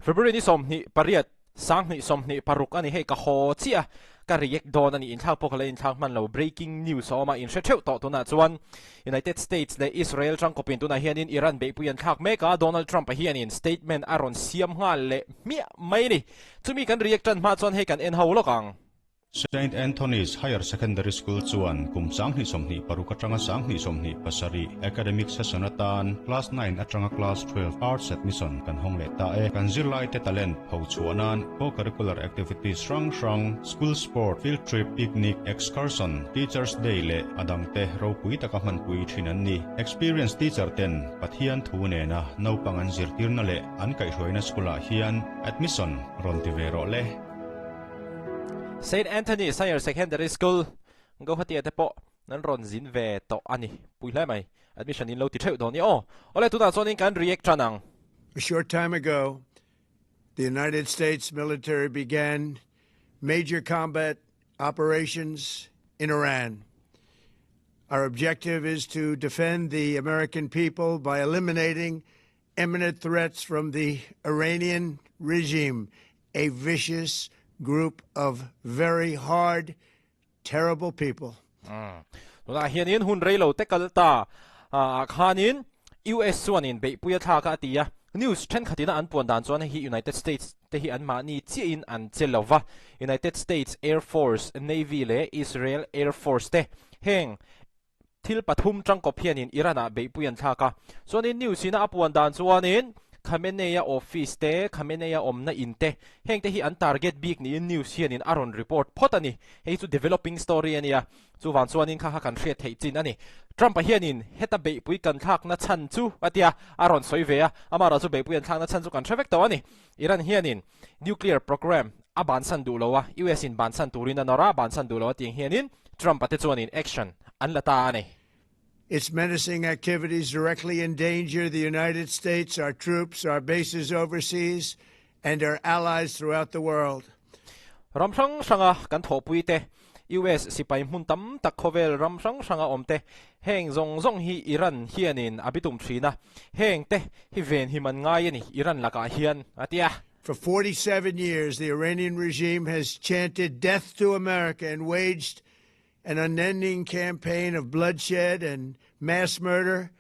February ni 28, 2026 a ni. Hei ka haw chiah a, ka react dawn a ni. Inthlak pawh ka la inthlak hman lo. Breaking news a awm a, in hre theuh tawh tunah chuan United States leh Israel tangkawpin tunah hianin Iran beihpui an thlak mek a, Donald Trump-a hianin statement a rawn siam nghal leh hmiah mai a ni. Chumi kan react tan hma chuan hei kan en ho lawk ang. Saint Anthony's Higher Secondary School chuan kum 2026 atanga 2027 academic session atan Class 9 atanga Class 12 Arts admission kan hawng leh ta e. Kan zirlaite talent pho chhuah nan co-curricular activities hrang hrang, school sport, field trip, picnic, excursion, Teachers Day leh a dangte ropui taka hmanpui thin an ni. Experienced teacher ten Pathian thu nena naupang an zirtirna leh an kaihhruaina school ah hian admission rawn ti ve rawh le. Saint Anthony's Higher Secondary School, Guwahati-ah te pawh an rawn zin ve tawh a ni. Pui hle mai. Admission in lo ti theuh dawn i aw. Awle, tunah chuanin kan react tan ang. A short time ago, the United States military began major combat operations in Iran. Our objective is to defend the American people by eliminating imminent threats from the Iranian regime, a vicious group of very hard, terrible people. Tunah hianin hun rei lo te kal ta ah khanin US chuanin beihpui a thlak a a ti a. News thenkhatina an puan dan chuan hei hi United States te hi anmahni chiahin an che lo va. United States Air Force, Navy leh Israel Air Force te heng Thil pathum tangkawp hianin Iran-ah beihpui an thlak a. Chuanin news ina a puan dan chuanin Khamenei-a office te, Khamenei-a awmna in te, heng te hi an target bik niin news hianin a rawn report phawt a ni. Hei chu developing story a nia. Chuvang chuanin kha kha kan hriat theih chin a ni. Trump-a hianin heta beihpui kan thlakna chhan chu a tia a rawn sawi ve a. Amaherawhchu chu beihpui an thlakna chhan chu kan hre vek tawh a ni. Iran hianin nuclear program a bansan duh lo a, US in bansan turin a nawr a, bansan duh lo a tih ang hianin Trump-a te chuanin action an la ta a ni. Its menacing activities directly endanger the United States, our troops, our bases overseas, and our allies throughout the world. Ram hrang hranga kan thawhpui te, US sipai hmun tam tak khawvel ram hrang hranga awm te, heng zawng zawng hi Iran hianin a bitum thin a, heng te hi venhim an ngai a ni Iran lakah hian, a ti a. For 47 years, the Iranian regime has chanted death to America and waged an unending campaign of bloodshed and mass murder,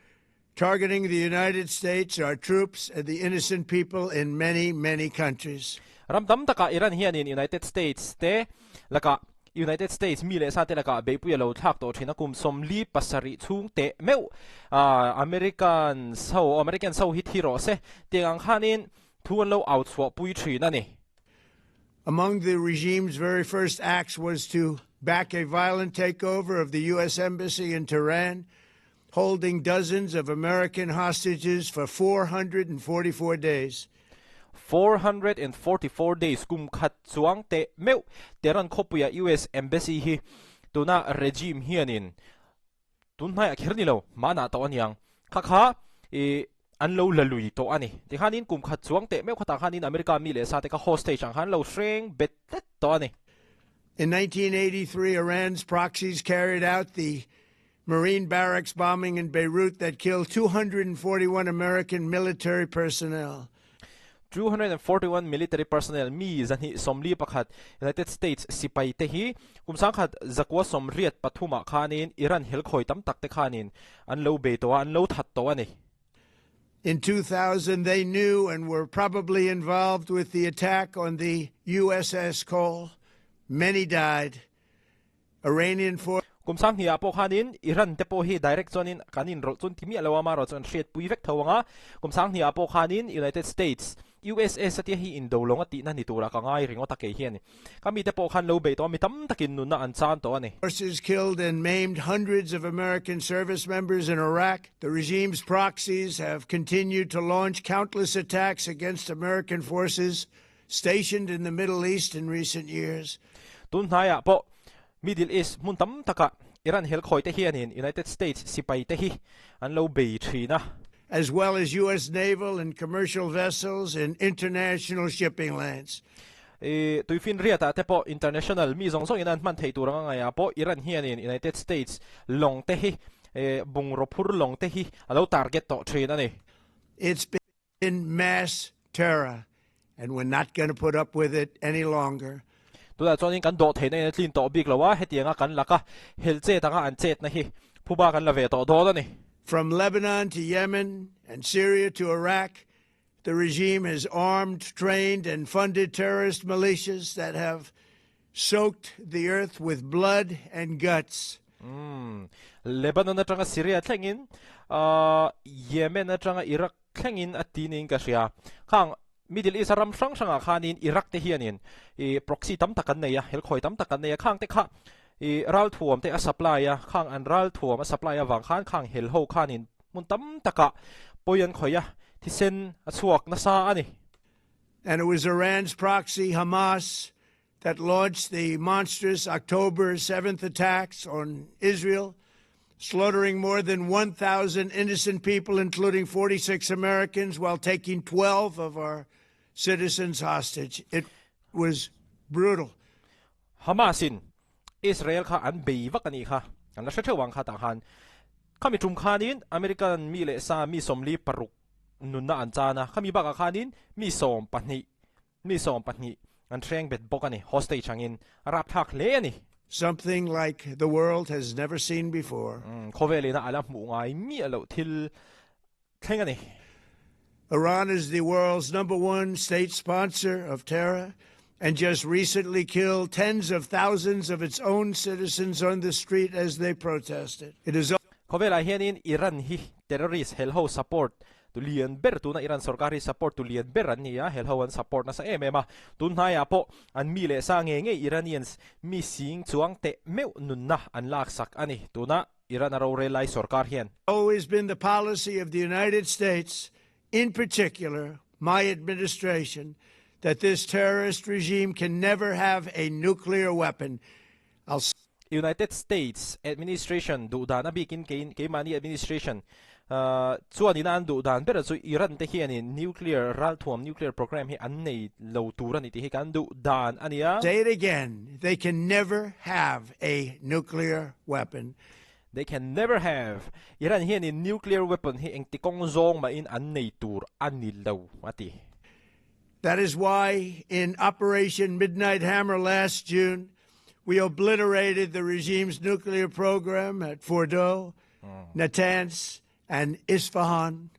targeting the United States, our troops, and the innocent people in many, many countries. Ram tam takah Iran hianin United States te lakah United States mi leh sa te lakah beihpui a lo thlak tawh thin a, kum 47 chhung teh meuh Americans ho, Americans ho hi thi rawh se tiang ang khanin Thu an lo au chhuah pui thin a ni. Among the regime's very first acts was to back a violent takeover of the US embassy in Tehran, holding dozens of American hostages for 444 days. 444 days kum khat chuang teh meuh Tehran khawpuia US embassy hi tuna regime hianin Tun hmaiah kher ni lo, hmanah tawh a niang. Kha kha i an lo la lui tawh a ni. Tikhanin kum khat chuang teh meuh khatah khanin America mi leh sa te kha hostage ang khan lo hreng bet tlat tawh a ni. In 1983, Iran's proxies carried out the Marine barracks bombing in Beirut that killed 241 American military personnel. 241 military personnel mi 241 United States sipai te hi kum 1983 ah khanin Iran helkhawi tam tak te khanin an lo bei tawh a, an lo that tawh a ni. In 2000, they knew and were probably involved with the attack on the USS Cole. Many died. Iranian forces. Kum 2000 ah pawh khanin Iran te pawh hi direct chuanin kan inrawlh chuan ti miah lo a, amaherawh chuan hriatpui vek tho ang a. Kum 2000 ah pawh khanin United States, USA satia hi indo lawng a tihna ni turah ka ngai ringawt a kei hian. Ka mite pawh khan lo beih tawh a, mi tam takin nunna an chan tawh a ni. Forces killed and maimed hundreds of American service members in Iraq. The regime's proxies have continued to launch countless attacks against American forces stationed in the Middle East in recent years. Tun hnaiah pawh Middle East hmun tam takah Iran helkhawi te hianin United States sipai te hi an lo bei thin a. As well as US naval and commercial vessels in international shipping lanes. I tuifinriatah te pawh international mi zawng zawngin an hman theih tur anga ngaihah pawh Iran hianin United States lawng te hi bungraw phur lawng te hi a lo target tawh thin a ni. It's been mass terror. And we're not going to put up with it any longer. Tunah chuanin kan dawh theihna in a tlin tawh bik lo a, hetianga kan laka hel chet anga an chetna hi phuba kan la ve tawh dawn a ni. From Lebanon to Yemen and Syria to Iraq, the regime has armed, trained, and funded terrorist militias that have soaked the earth with blood and guts. Umm. Lebanon atanga Syria thlengin, Yemen atanga Iraq thlengin a ti niin ka hria. Khang Middle East a ram hrang hrangah khanin Iraq te hianin i proxy tam tak an nei a, helkhawi tam tak an nei a, khang te kha i ralthuam te a supply a, khang an ralthuam a supply avang khan khang hel ho khanin hmun tam takah pawi an khawih a, thisen a chhuak nasa a ni. And it was Iran's proxy Hamas that launched the monstrous October 7th attacks on Israel, slaughtering more than 1,000 innocent people, including 46 Americans, while taking 12 of our citizens hostage. It was brutal. Hamasin Israel kha an bei vak a nih kha, an la hre theuh ang kha tah khan. Khami tum khanin American mi leh sa mi 46 nunna an chan a, khami bakah khanin mi 12 Mi 12 an hreng bet bawk a ni, hostage angin a rapthlak hle a ni. Something like the world has never seen before. Khawvelina a la hmuh ngai miah loh thil thleng a ni. Iran is the world's number one state sponsor of terror and just recently killed tens of thousands of its own citizens on the street as they protested. It is. Khawvelah hianin Iran hi terrorist helho support Tu lian ber tuna Iran sorkar hi support tu lian ber an ni a, helho an support nasa em em a. Tun hnaiah pawh an mi leh sa ngei ngei Iranians mi sing chuang teh meuh nunna an laksak a ni tuna Iran a rorel lai sorkar hian. Always been the policy of the United States, in particular my administration, that this terrorist regime can never have a nuclear weapon. I'll. United States administration duh dan a bikin keimahni administration chuan ina an duh dan ber chu Iran te hianin nuclear ralthuam nuclear program hi an nei lo tur a ni tih hi kan duh dan a ni a. Say it again, they can never have a nuclear weapon. They can never have. Iran hianin nuclear weapon hi engti kawng zawng mahin an nei tur a ni lo a ti. That is why in Operation Midnight Hammer last June, we obliterated the regime's nuclear program at Fordow, Natanz, and Isfahan.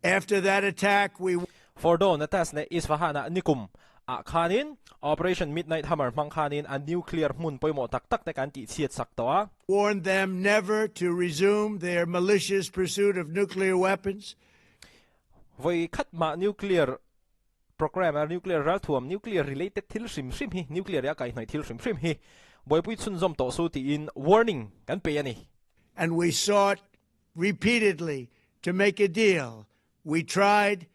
After that attack, we Fordow, Natanz leh Isfahan-ah nikum ah khanin Operation Midnight Hammer hmang khanin a nuclear hmun pawimawh tak tak te kan tihchhiat sak tawh a. Warned them never to resume their malicious pursuit of nuclear weapons. Vawi khat mah nuclear program a nuclear ralthuam, nuclear related thil hrim hrim hi, nuclear i a kaihhnawih thil hrim hrim hi buaipui chhunzawm tawh su tiin warning kan pe a ni. And we sought repeatedly to make a deal. We tried.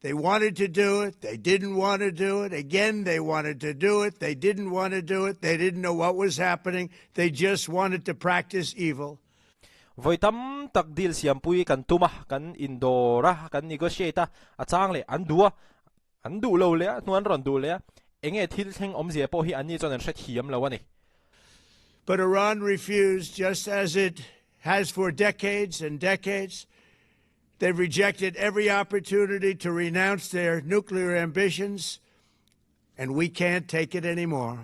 They wanted to do it. They didn't want to do it. Again, they wanted to do it. They didn't want to do it. They didn't know what was happening. They just wanted to practice evil. Vawi tam tak deal siampui kan tum a, kan indawr a, kan negotiate a, a chang leh an duh a, an duh lo leh a, hnu an rawn duh leh a, enge thil thleng awmzia pawh hi anni chuan an hrethiam lo a ni. But Iran refused just as it has for decades and decades. They've rejected every opportunity to renounce their nuclear ambitions and we can't take it anymore.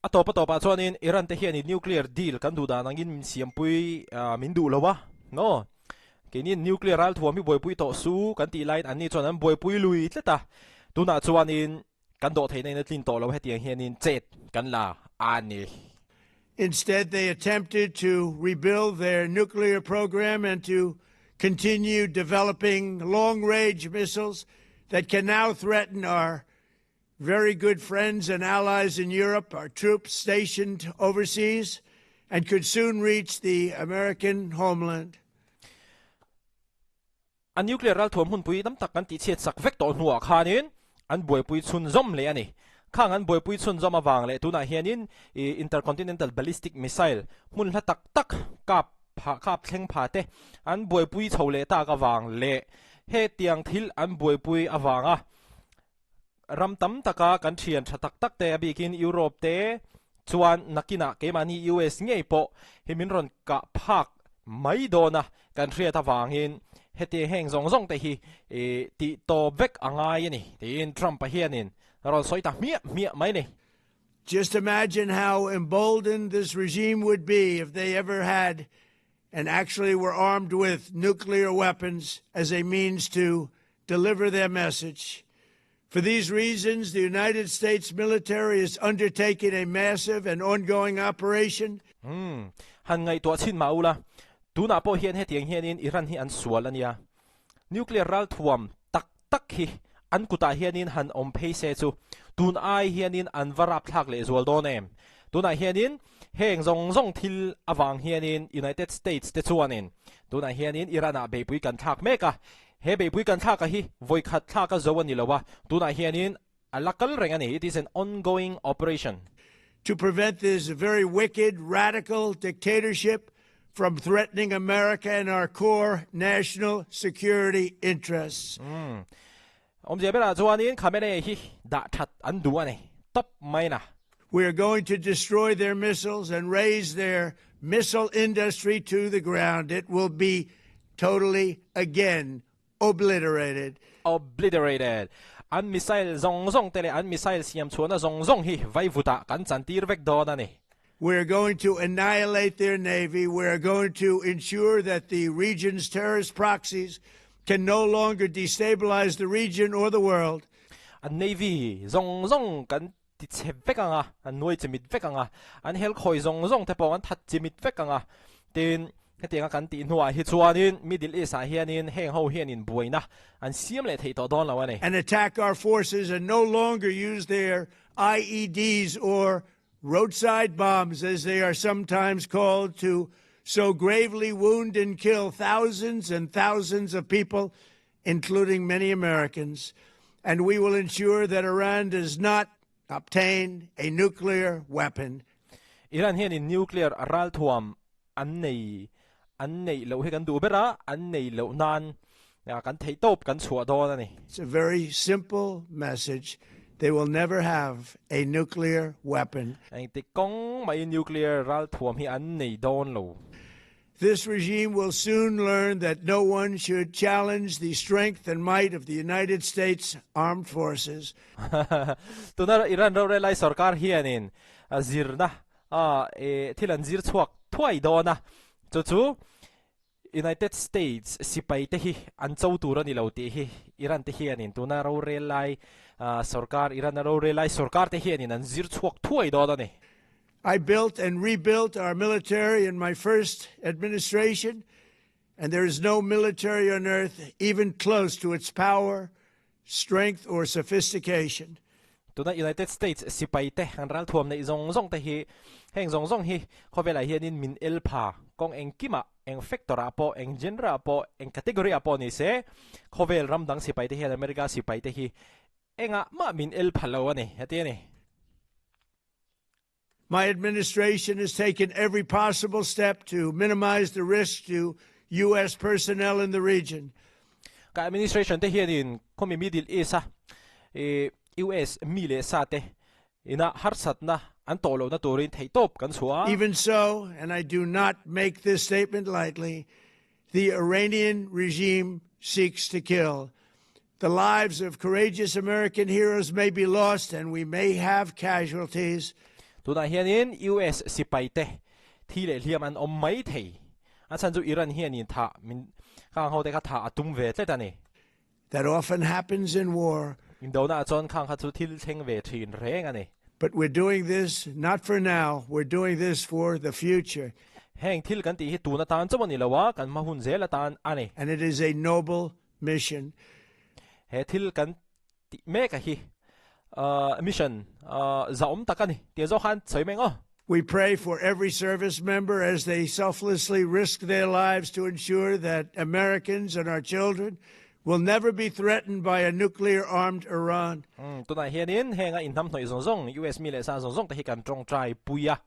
A tawp a tawpah chuanin Iran te hianin nuclear deal kan duh dan angin min siampui min duh lo a, no. Keini nuclear ralthuam hi buaipui tawh su kan tih laiin anni chuan an buaipui lui tlat a. Tunah chuanin kan dawh theihna in a tlin tawh lo hetiang hianin chet kan la a ni. Instead they attempted to rebuild their nuclear program and to continue developing long-range missiles that can now threaten our very good friends and allies in Europe, our troops stationed overseas, and could soon reach the American homeland. A nuclear ralthuam hunpui tam tak kan tihchhiat sak vek tawh hnuah khanin an buaipui chhunzawm leh a ni. Khang an buaipui chhunzawm avang leh tunah hianin intercontinental ballistic missile hmun hla tak tak kap pha kap thleng pha te an buaipui chho leh tak avang leh hetiang thil an buaipui avanga Ram tam taka kan thian tha tak tak te a bikin Europe te chuan nakinah keimahni US ngei pawh hi min rawn kah phak mai dawn a kan hriat avangin Heti heng zawng zawng te hi tih tawp vek a ngai a ni, tiin Trump-a hianin a rawn sawi ta hmiah hmiah mai a ni. Just imagine how emboldened this regime would be if they ever had and actually were armed with nuclear weapons as a means to deliver their message. For these reasons, the United States military is undertaking a massive and ongoing operation. Umm, han ngaihtuah chhin mah ula, tunah pawh hian hetiang hianin Iran hi an sual a nia. Nuclear ralthuam tak tak hi an kutah hianin han awm phei se chu tun ai hianin an va rapthlak lehzual dawn em? Tunah hianin heng zawng zawng thil avang hianin United States te chuanin tunah hianin Iran-ah beihpui kan thlak mek a, He beihpui kan thlak a hi vawi khat thlak a zo a ni lo a, tunah hianin a la kal reng a ni, it is an ongoing operation. To prevent this very wicked, radical dictatorship from threatening America and our core national security interests. Umm. Awmzia berah chuanin Khamenei hi dah that an duh a ni tawp mai na. We are going to destroy their missiles and raze their missile industry to the ground. It will be totally again obliterated. Obliterated. An missile zawng zawng te leh an missile siam chhuahna zawng zawng hi vaivutah kan chantir vek dawn a ni. We are going to annihilate their navy. We are going to ensure that the region's terrorist proxies can no longer destabilize the region or the world. An navy zawng zawng kan ti chhe vek ang a, an nuai chimit vek ang a, an hel khawi zawng zawng te pawh an that chimit vek ang a. Tin, hetianga kan tih hnuah hi chuanin Middle East-ah hianin heng ho hianin buaina an siam leh theih tawh dawn lo a ni. And attack our forces and no longer use their IEDs or roadside bombs as they are sometimes called to so gravely wound and kill thousands and thousands of people, including many Americans. And we will ensure that Iran does not obtain a nuclear weapon. Iran hianin nuclear ralthuam an nei an neih loh hi kan duh ber a, an neih loh nan kan theih tawp kan chhuah dawn a ni. It's a very simple message, they will never have a nuclear weapon. Engtik kawng mai nuclear ralthuam hi an nei dawn lo. This regime will soon learn that no one should challenge the strength and might of the United States Armed Forces. Tuna Iran rorelai sorkar hianin zirna A e thil an zir chhuak thuai dawn a, chu chu United States sipai te hi an cho tur a ni lo tih hi Iran te hianin tuna rorel lai sorkar, Iran a rorel lai sorkar te hianin an zir chhuak thuai dawn a ni. I built and rebuilt our military in my first administration and there is no military on earth even close to its power, strength or sophistication. Tuna United States sipai te an ralthuam neih zawng zawng te hi heng zawng zawng hi khawvelah hianin min el pha kawng engkimah eng factor ah pawh eng genre ah pawh eng category ah pawh ni se khawvel ram dang sipai te hian America sipai te hi engah mah min el pha lo a ni heti a ni. My administration has taken every possible step to minimize the risk to US personnel in the region. Ka administration te hianin khawmi Middle East a US mi leh sa te ina harsatna an tawh lohna turin theihtawp kan chhuah a. Even so, and I do not make this statement lightly, the Iranian regime seeks to kill. The lives of courageous American heroes may be lost and we may have casualties. Tunah hianin US sipai te thi leh hliam an awm mai thei. A chhan chu Iran hianin thah min khang ho te kha thah a tum ve tlet a ni. That often happens in war. Indona ah chuan khang kha chu thil thleng ve thin reng a ni. But we're doing this not for now, we're doing this for the future. Heng thil kan tih hi tun atan chauh a ni lo a, kan hma hun zel atan a ni. And it is a noble mission. He thil kan tih mek a hi mission zahawm tak a ni tih zawk khan sawi mai ang aw. We pray for every service member as they selflessly risk their lives to ensure that Americans and our children will never be threatened by a nuclear-armed Iran. Tunah hianin heng a inhnamhnawih zawng zawng US mi leh sa zawng zawng te hi kan tawngtai pui a.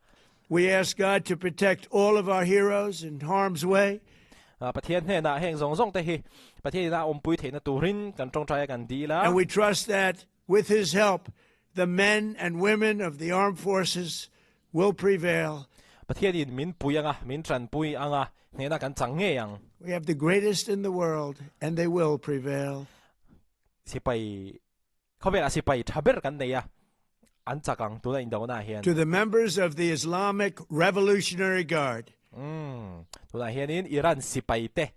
We ask God to protect all of our heroes in harm's way. Pathian hnenah heng zawng zawng te hi Pathian ina awmpui theihna turin kan tawngtai a kan dil a. And we trust that with his help the men and women of the armed forces will prevail. Pathianin min pui anga, min tanpui anga, hnehna kan chang ngei ang. We have the greatest in the world and they will prevail. Sipai, khawvelah sipai tha ber kan nei a, an chak ang tuna indona ah hian. To the members of the Islamic Revolutionary Guard. Umm, tunah hianin Iran sipai te,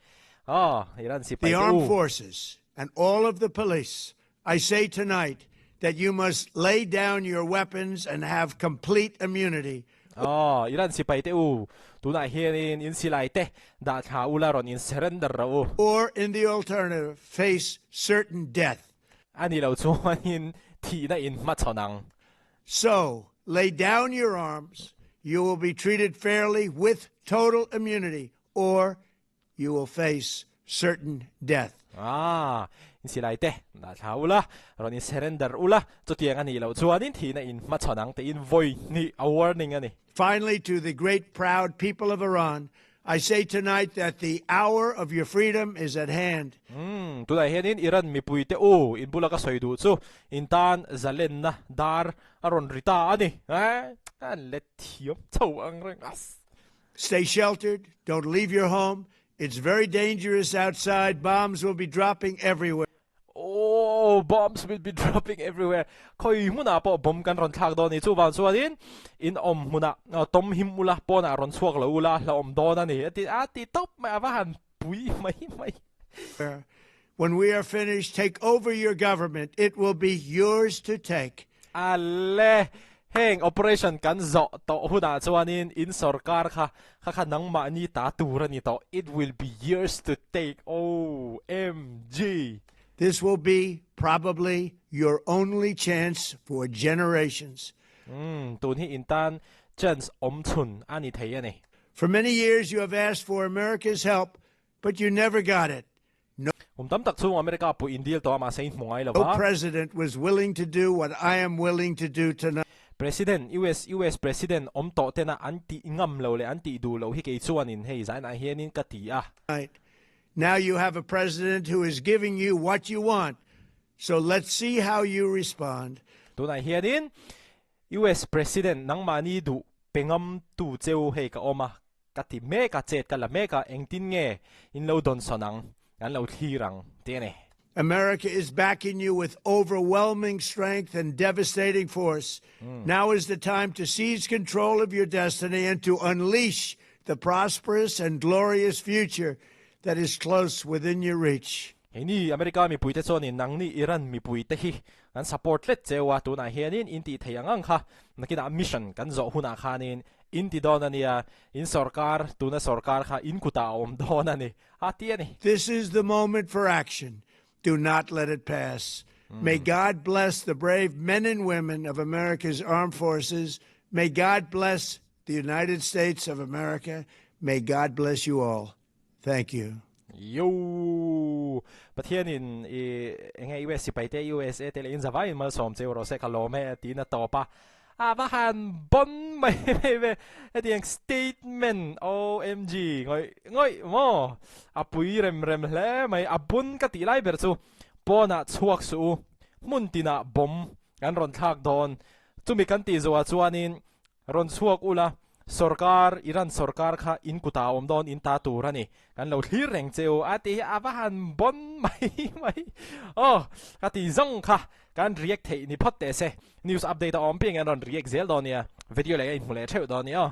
aw, Iran sipai The te armed u. forces and all of the police, I say tonight that you must lay down your weapons and have complete immunity. Aw, Iran sipai te u, tunah hianin in silai te dah thla ula rawn in surrender rawh u. Or in the alternative, face certain death. A ni lo chuanin thihna in hmachhawn ang. So, lay down your arms, you will be treated fairly with total immunity, or you will face certain death. Ah, in silai te dah thla ula, rawn in surrender ula, chutiang a nih loh chuanin thihna in hmachhawn ang tiin vawi hnih a warning a ni. Finally, to the great proud people of Iran, I say tonight that the hour of your freedom is at hand. Umm, tunah hianin Iran mipuite u, in bula ka sawi duh chu in tan zalenna dar a rawn ri ta a ni. Eh, an let thiam chho ang reng as. Stay sheltered, don't leave your home, it's very dangerous outside, bombs will be dropping everywhere. Oh, bombs will be dropping everywhere. Khawi hmunah pawh bomb kan rawn thlak dawn a ni. Chuvang chuanin in awm hmunah tawm him ula, pawnah rawn chhuak lo ula, hlauhawm dawn a ni. A ti a ti tawp mai, a va han pui mai mai. When we are finished, take over your government, it will be yours to take. A le, heng operation kan zawh tawh hunah chuanin in sorkar kha kha kha nangmahni ta tur a ni tawh, it will be yours to take, OMG! This will be probably your only chance for generations. Umm, tun hi in tan chance awm chhun a ni thei a ni. For many years you have asked for America's help, but you never got it. No. Kum tam tak chhung America pawh in deal tawh a, mahse in hmu ngai lo va. No president was willing to do what I am willing to do tonight. President, US, US President awm tawh tena an tih ngam lo leh an tih duh loh hi kei chuanin hei zainah hianin ka ti a. Now you have a president who is giving you what you want, so let's see how you respond. Tunah hianin US President nangmahni duh pe ngam tu cheu hei ka awm a, Ka ti mek a, chet ka la mek a, engtin nge in lo dawn sawn ang, kan lo thlir ang tih a ni. America is backing you with overwhelming strength and devastating force. Now is the time to seize control of your destiny and to unleash the prosperous and glorious future that is close within your reach. Hei ni, America mipuite chuanin nangni Iran mipuite hi kan support tlet cheu a, tunah hianin in tih theih ang ang kha nakinah mission kan zawh hunah khanin In ti dawn a nia, in sorkar, tuna sorkar kha in kutah a awm dawn a ni, a ti a ni. This is the moment for action. Do not let it pass. May God bless the brave men and women of America's armed forces. May God bless the United States of America. May God bless you all. Thank you. Yo! Pathianin i enge US sipai te USA te leh in zavaiin malsawm cheu rawh se ka lawm e tiin a tawp a. A va han bon mai mai ve hetiang statement OMG ngawih ngawih maw a pui rem rem hle mai a bun ka tih lai ber chu pawnah chhuak suh u hmun tinah bomb kan rawn thlak dawn chumi kan tih zawhah chuanin Rawn chhuak ula, sorkar, Iran sorkar kha in kutah a awm dawn in ta tur a ni. Kan lo thlir reng che u a ti hi a va han bon mai mai. Aw, ka ti zawng kha kan react theih ni phawt teh se. News update a awm piang in an rawn react zel dawn nia. Video leh ka inhmu leh theuh dawn nia aw.